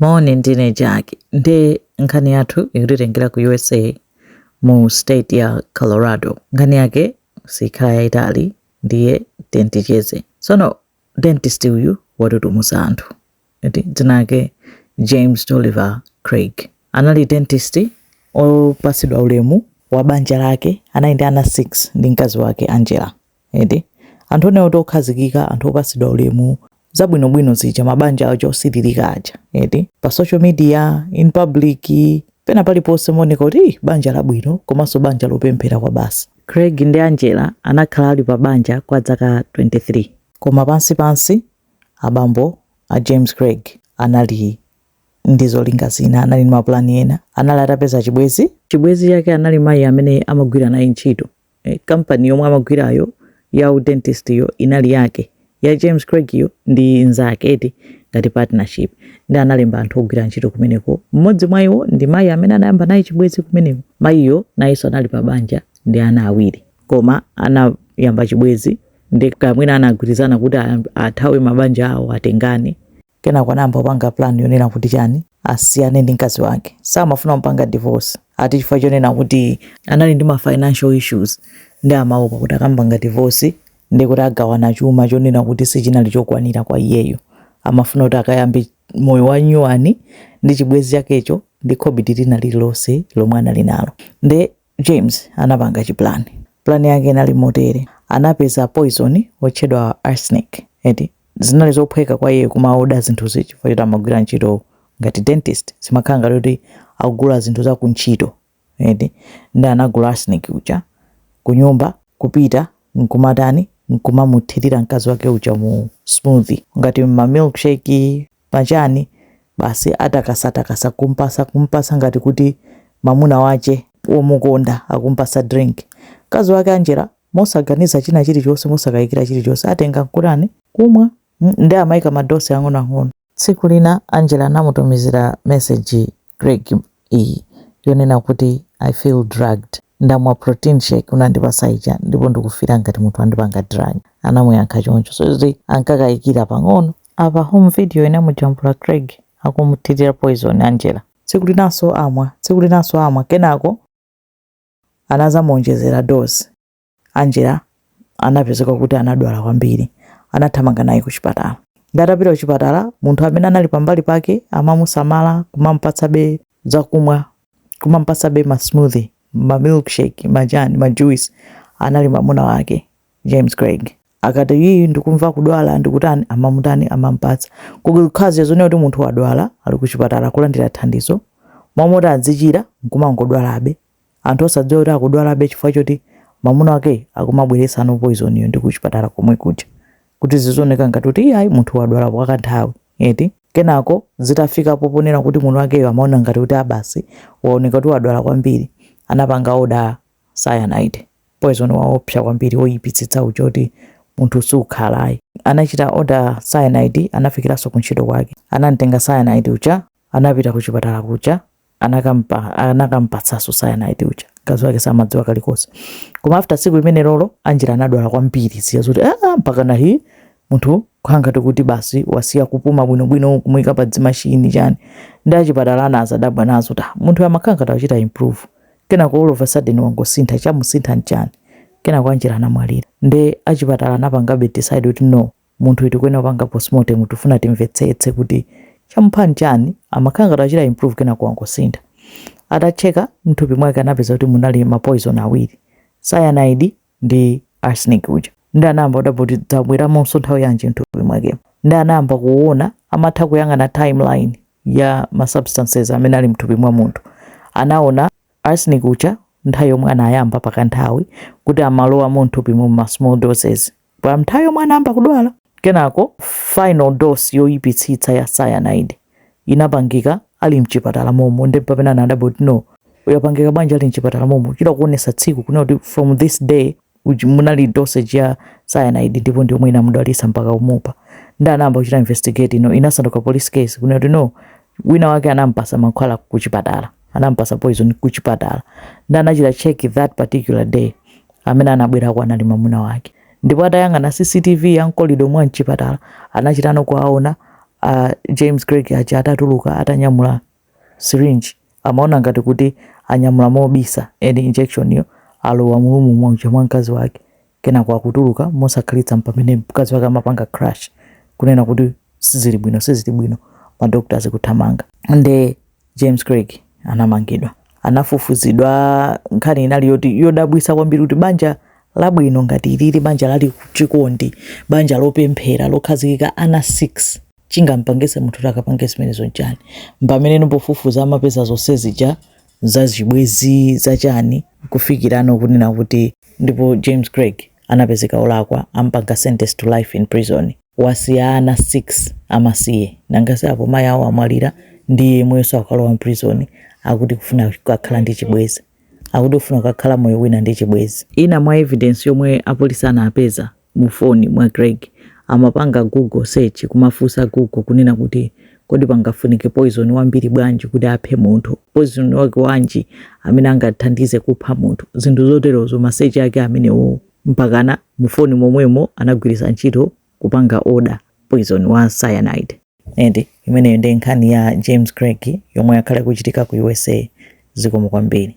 Moni, ndine Jack. Nde nkhani yathu ikutitengera ku USA mu state ya Colorado. Nkhani yake sikhala yayitali, ndiye tenticheze. Tsono dentist uyu watutumusa anthu. Eti dzina lake James Tolliver Craig. Anali dentist opatsidwa ulemu wa banja lake, anali ndi ana 6 ndi mkazi wake Angela. Eti anthu onewo kuti okhazikika, anthu opatsidwa ulemu, zabwinobwino zija, mabanja aja osiririka aja, eti pa social media, in public, pena paliponse mooneka kuti "Ih, banja labwino komanso banja lopemphera kwa basi." Craig ndi Angela anakhala ali pa banja kwa zaka 23, koma pansi pansi abambo a James Craig anali ndi zolinga zina, anali ndi mapulani ena. Anali atapeza chibwezi. Chibwezi chake anali mayi amene amagwira naye ntchito. Kampani yomwe amagwirayo ya udentist yo inali yake, ya James Craig yo ndi nzake, eti ngati partnership. Ndi analemba anthu ogwira ntchito kumeneko. Mmodzi mwa iwo ndi mayi amene anayamba naye chibwezi kumeneko. Mayiyo nayenso anali pa banja ndi ana awiri, koma anayamba chibwezi ndi kamwina anagwirizana kuti athawe mabanja awo, atengane. Kenako anayamba kupanga plan yonena kuti chani, asiyane ndi mkazi wake. Samafuna kupanga divorce ati chifukwa chonena kuti anali ndi ma financial issues, ndi amaopa kuti akampanga divorce ndi kuti agawana chuma chonena kuti sichinali chokwanira kwa iyeyo. Amafuna kuti akayambe moyo wa nyuwani ndi chibwezi chakecho ndi khobidi lina lililonse lomwe anali nalo. Nde James anapanga chipulani. Plan yake inali motere: anapeza poison wotchedwa arsenic. Eti zinali zophweka kwa iye kumaoda zinthuzi chifukwa choti amagwira ntchito ngati dentist, zimakhala ngati kuti akugula zinthu za kuntchito, eti. Ndi anagula arsenic uja kunyumba, kupita nkumatani, nkumamuthirira mkazi wake uja mu smoothie, ngati ma milkshake pachani. Basi, atakasatakasa kumpasa, kumpasa ngati kuti mamuna wache womukonda akumpasa drink. Mkazi wake Angela, mosaganiza china chilichonse, mosakayikira chilichonse, atenga nkutani, kumwa. Ndi amayika ma dose ang'onoang'ono. Tsiku lina Angela anamutumizira message Craig iyi yonena kuti, "I feel drugged. Ndamwa protein shake unandipasa ija ndipo ndikufira ngati munthu andipanga drug." Anamuyankha choncho, so kuti ankakayikira pang'ono. Apa home video inamujambula Craig akumuthirira poison Angela. Tsiku linanso amwa, tsiku linanso amwa. Kenako anazamuonjezera dose. Angela anapezeka kuti anadwala kwambiri, anathamanga naye kuchipatala. Ndatapita kuchipatala, munthu amene anali pambali pake amamusamala, kumampatsabe zakumwa, kumampatsabe ma smoothie, ma milkshake, majani, ma juice, anali mwamuna wake James Craig. Akati, "Iyi ndikumva kudwala, ndikutani," amamutani, amampatsa. Kukhazi zonena kuti munthu wadwala, ali kuchipatala kulandira thandizo, momoti adzichira nkumangodwalabe, anthu osadziwa kuti akudwalabe chifukwa choti mwamuna wake akumabweretsa poison iyo ndi kuchipatala komwe kuja, kuti zizioneka ngati kuti iyayi, munthu wadwala kwa kanthawi, eti. Kenako zitafikapo ponena kuti munthu wakeyo amaona ngati kuti abasi waoneka kuti wadwala kwambiri, anapanga order cyanide, poison waopsa kwambiri, woyipitsitsa uja kuti munthu sukhalayi. Anachita order cyanide, anafikiranso kuntchito kwake, anamtenga cyanide uja, anapita kuchipatala kuja, anakampatsanso cyanide uja. Mkazi wake samadziwa kalikonse. Koma after tsiku limene lolo, Angela anadwala kwambiri, ziya zoti mpaka na hi munthu kukhala ngati kuti basi wasiya kupuma bwinobwino, kumuyika pa dzimashini chani. Ndi achipatala anazadabwa nazo ta munthu amakhala ngati akuchita improve, kenako all of a sudden wangosintha, chamusintha nchani? Kenako Angela anamwalira. Nde achipatala anapangabe decide kuti no, munthu tikuyenera kupanga postmortem, tifuna timvetsetse kuti chamupha nchani, amakhala ngati achita improve, kenako wangosintha. Atacheka mthupi mwake, anapeza kuti munali ma poison awiri, cyanide ndi arsenic uja. Ndi anayamba kudabwa kuti zabweramonso nthawi yanji mthupi mwake. Ndi anayamba kuona, amatha kuyang'ana timeline ya ma substances amene ali mthupi mwa munthu. Anaona arsenic uja nthawi yomwe anayamba pakanthawi kuti amalowa mthupi mu ma small doses pa nthawi yomwe anayamba kudwala. Kenako final dose yoyipitsitsa ya cyanide inapangika ali mchipatala momo. Ndi pamene anadabwa kuti no, yapangika bwanji ali mchipatala momo? Chita kuonesa tsiku kunena kuti from this day munali dosage ya cyanide, ndipo ndi yomwe inamudwalitsa mpaka kumupha. Ndi anayamba kuchita investigate. Ino inasanduka police case kunena kuti no, wina wake anampasa mankhwala kuchipatala, anampasa poison kuchipatala. Ndi anachita check that particular day, amene anabwerako anali mwamuna wake. Ndipo atayang'ana CCTV ya mkolido mwa mchipatala, anachitano kuwaona. A James Craig aja atatuluka atanyamula syringe, amaona ngati kuti anyamula mobisa and injection yo alowa mu room mwaja mwa mkazi wake. Kenako akutuluka mosakhalitsa, pamene mkazi wake amapanga crash kunena kuti sizili bwino, sizili bwino, ma doctors kuthamanga. Nde James Craig anamangidwa, anafufuzidwa. Nkhani inali yoti yodabwisa kwambiri kuti banja labwino ngati ilili, banja lali chikondi, banja lopemphera lokhazikika, ana 6, chingampangise munthu kuti akapange zimenezo nchani? Pamene pofufuza amapeza zonse zija zachibwezi, zachani, kufikirano kunena kuti ndipo James Craig anapezeka olakwa, ampanga sentence to life in prison. Wasiya ana 6 amasiye, nangasi apo mayi awo amwalira, ndiye yemwenso akalowa mprison. Akuti kufuna kukakhala ndi chibwezi, akuti kufuna kukakhala moyo wina ndi chibwezi. Ina mwa evidence yomwe apolisi anapeza mu foni mwa Craig, amapanga Google search, kumafunsa Google kunena kuti kodi pangafunike poison wambiri bwanji kuti aphe munthu, poison wake wanji amene angathandize kupha munthu, zinthu zoterozo, ma search ake amenewo. Mpakana mu foni momwemo anagwiritsa ntchito kupanga order poison wa cyanide. And imeneyo ndi nkhani ya James Craig yomwe yakhale kuchitika ku USA. Zikomo kwambiri.